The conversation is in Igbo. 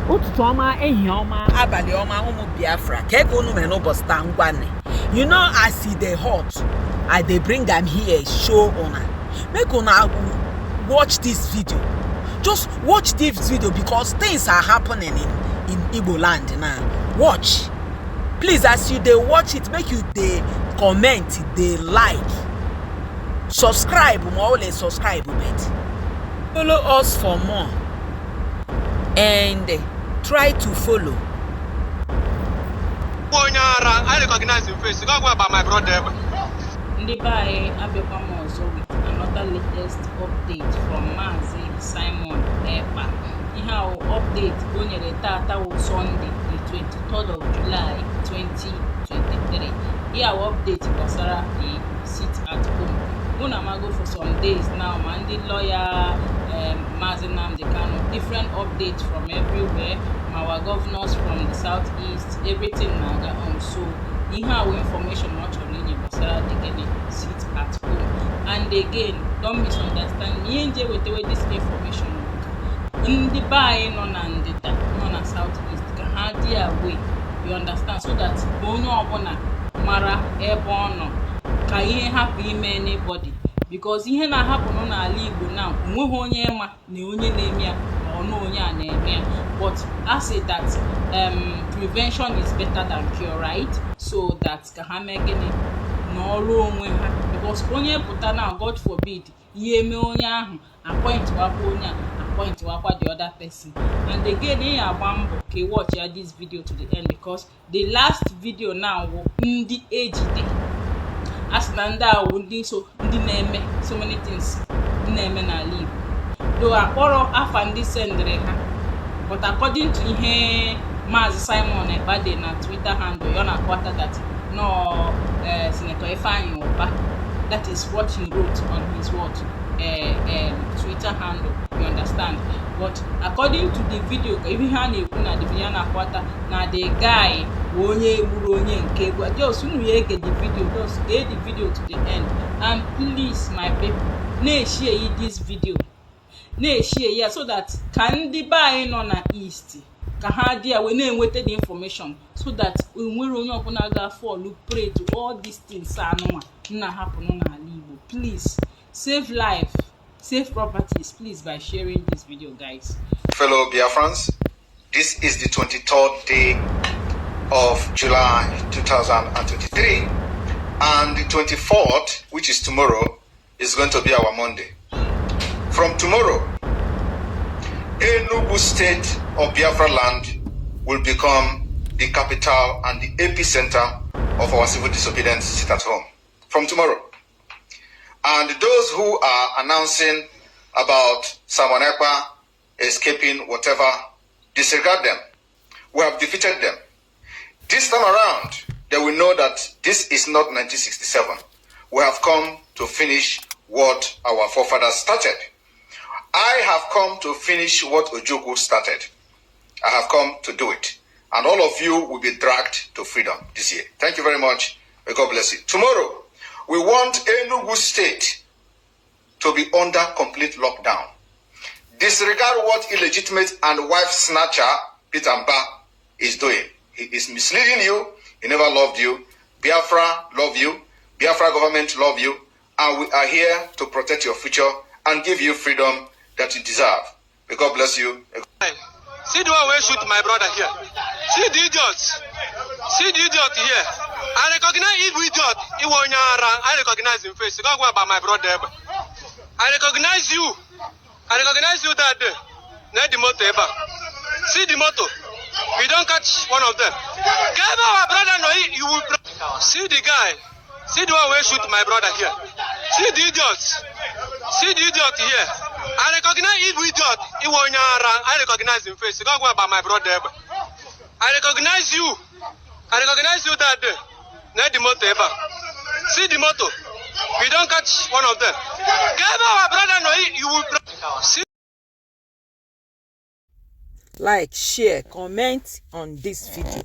Ụtụtụ ọma, ehihie ọma, abalị ọma, ụmụ Biafra. Ka eke unu mere n'ụbọchị taa? Ngwanị, you know as e dey hot, I dey bring am here show una. Make una watch this video, just watch this video, because things are happening in Igbo land now. Watch, please. As you dey watch it, make you dey comment, dey like, subscribe ma ọ subscribe, but follow us for more and try to follow. Onye ara, I recognize him face. Go about my brother ebe. Ndị be anyị, abịakwa m ọzọ with another latest update from Maazị Simon Ekpa. Ihe a wụ update o nyere tata wụ Sunday, the 23rd of July 2023. Ihe a wụ update gbasara the sit at home. Unu amago, for some days now, ma ndị lawyer Maazị Nnamdi Kanu, different updates from everywhere, ma our governors from the southeast, everything na-aga on. So ihe a wụ information ọ chọrọ inye gbasara the gịnị? Sit at home. And again, don't misunderstand me. Ihe nje wetewe this information bụ ka ndị be anyị nọ na ndịda, nọ na south east, ka ha dị away, you understand, so that onye ọbụla mara ebe ọ nọ, ka ihe hapụ ime anybody, because ihe na-ahapụnụ n'ala Igbo na onweghị onye ma na onye na-eme ya ma ọ na onye a na-eme ya. But a say that prevention is better than cure, right? So that ka ha mee gịnị? N'ọrụ onwe ha, because onye pụta na, God forbid, ihe eme onye ahụ, appoint wakwa onye a, appoint wakwa the other person. And again, ị agba mbọ ka ị watch ya this video to the end, because the last video now wụ ndị ejide a sị na ndị awụ ndị so ndị na-eme so many things na-eme n'ala Igbo do akpọrọ afa ndị sendịrị ha. But according to ihe Maazị Simon Ekpa dị na Twitter handle ya, ọ na-akọwata that no Senator Ifeanyi Uba. That is what he wrote on his what Twitter handle, you understand? But according to the video, ka ihe ha na-ekwu na the video na-akọwata na the guy bụ onye gburu onye nke egwu. Just unu ya ege the video, just gee the video to the end. And please, my people, na-eshare this video, na-eshare ya so that ka ndị be anyị nọ na east ka ha dị ya wee na-enweta the information, so that enwere onye ọbụla ga-fall prey to all these things anụnwa na-ahapụnụ n'ala Igbo. Please save life, save properties, please, by sharing this video, guys. Fellow Biafrans, this is the 23rd day of July 2023, and the 24th, which is tomorrow, is going to be our Monday. From tomorrow, Enugu State of Biafra land will become the capital and the epicenter of our civil disobedience sit at home. From tomorrow. And those who are announcing about Simon Ekpa escaping, whatever, disregard them. We have defeated them. This time around, they will know that this is not 1967. We have come to finish what our forefathers started. I have come to finish what Ojukwu started. I have come to do it. And all of you will be dragged to freedom this year. Thank you very much. May God bless you. Tomorrow, we want Enugu State to be under complete lockdown. Disregard what illegitimate and wife snatcher Peter Mba is doing. He is misleading you. He never loved you. Biafra love you. Biafra government love you. And we are here to protect your future and give you freedom that you deserve. May God bless you. See the one wey shoot my brother here. See the idiot. See the idiot here. I recognize evil idiot. Iwe onye ara. I recognize him face. Go go about my brother ebe. I recognize you. I recognize you that day. Na the motor ebe a. See the motor. We don catch one of them. Get our brother no, you will see the guy. See the one wey shoot my brother here. See the idiot. See the idiot here. I recognize evil idiot. Iwe onye ara. I recognize him face. Go go about my brother ebe. I recognize you. I recognize you that day. Na the motor ebe a. See the motor. We don catch one of them. Get our brother no, you will see. Like, share, comment on this video.